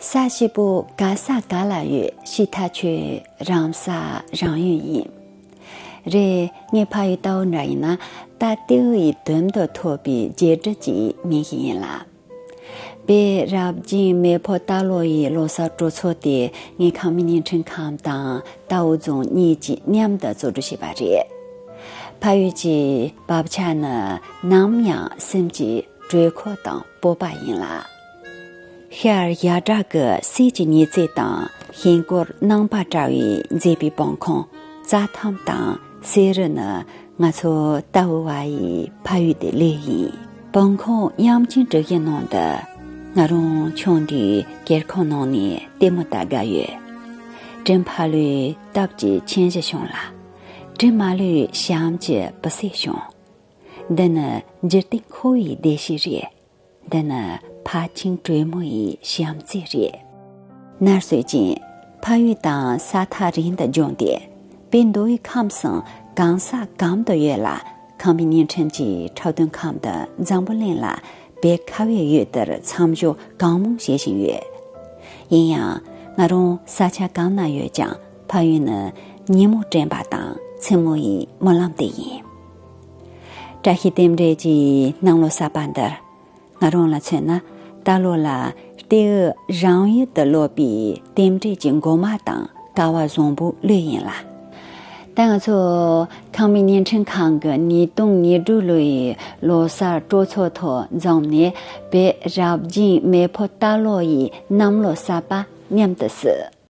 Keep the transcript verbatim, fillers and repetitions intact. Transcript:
ས་ཞིག་པོ་ག་ས་ག་ལ་ཡོད། ཤི་ཐ་ཆོས་རང་ས་རང་ཡུལ་ཡིན། རེད། ངའི་ཕ་ཡུལ་རྟའུ་འདྲ་ཡིན་ན། ད་རྟའུ་ཡི་དོན་དུ་ཐོབ་པའི་རྒྱལ་སྒྲུབ་ཀྱི་མི་ཞིག་ཡིན་ལ། པེ་རབ་རྒྱན་མེ་ཕོ་རྟ་ལོ་ཡི་ལོ་གསར་སྤྲོ་ཚོགས་དེ་ངས་ཁང་མིག་བརྙན་འཕྲིན་ཁང་དང་རྟའུ་རྫོང་གཉིས་ཀྱིས་མཉམ་དུ་གཙོ་སྒྲུབ་བྱས་པ་རེད། ཕ་ཡུལ་གྱི་བབ་ཆགས་ནི་ནམ་ཡང་སེམས་ཀྱི་གྲོས་མཁོ་དང་སྤོབས་པ་ཡིན་ལ། ཤར་རྒྱ་བྲག་གི་གསེར་གྱི་ཉི་རྩེ་དང་ཤིང་ཀོར་སྣང་བ་བཀྲ་བས་མཛེས་པའི་སྤང་ཁང་རྩྭ་ཐང་དང་བསེ་རུ་ནི་ང་ཚོ་རྟའུ་བ་ཡི་ཕ་ཡུལ་དེ་ལོས་ཡིན། སྤང་ཁང་དབྱངས་ཅན་གྲུ་བཞི་ནང་དུ་ང་རང་ཆུང་དུས་སྐྱེལ་ཁང་ནང་ནས་ལྟད་མོ་ལྟ་དགའ་ཡོད། དྲིན་ཕ་ལོའི་སྟབས་ཀྱིས་མཁྱེན་གཞི་བྱུང་ལ། དྲིན་མ་ལོའི་བྱམས་ཀྱི་བུ་སྲས་བྱུང་། འདི་ནི་འཇིག་རྟེན་འཁོར་བའི་བདེ་སྐྱིད་རེད། འདི་ནི་ཕ་ཆིང་དྲོན་མོ་ཡི་བྱམས་བརྩེ་རེད། ནར་སོན་ཅིང་ཕ་ཡུལ་དང་ས་ཐག་རིང་དུ་བརྒྱངས་ཏེ། པེ་མདོ་དབུས་ཁམས་སམ་གང་ས་གང་དུ་ཡོད་ལ། ཁང་པའི་བརྙན་འཕྲིན་གྱི་འཁྲབ་སྟོན་ཁང་དུ་འཛམ་བུ་གླིང་ལ་བོད་ཁ་བའི་ཡུལ་དེར་འཚམས་ཞུ་གང་མང་བྱེད་བཞིན་ཡོད། ཡིན་ཡང་ང་རང་ས་ཆ་གང་ན་ཡོད་ཀྱང་ཕ་ཡུལ་ནི་ཉིན་མོ་དྲན་པ་དང་མཚན་མོ་ཡི་སྨོན་ལམ་དེ་ཡིན། བཀྲ་ཤིས་རྟེན་འབྲེལ་གྱི་གནམ་ལོ་གསར་པ་འདིར། ང་རང་ལ་མཚོན་ན། རྟ་ལོ་ལ་རྟའུ་རང་ཡུལ་དུ་ལོག་པའི་རྟེན་འབྲེལ་གྱི་མགོ་མ་དང་སྐལ་བ་བཟང་པོ་ལོས་ཡིན་ལ། ད་ང་ཚོ་ཁང་མིག་བརྙན་འཕྲིན་ཁང་གི་ཉིས་སྟོང་ཉེར་དྲུག་ལོའི་ལོ་གསར་སྤྲོ་ཚོགས་ཐོག་འཛོམས་ནས་བོད་རབ་རྒྱན་མེ་ཕོ་རྟ་ལོ་ཡི་གནམ་ལོ་གསར་པ་མཉམ་དུ་བསུ།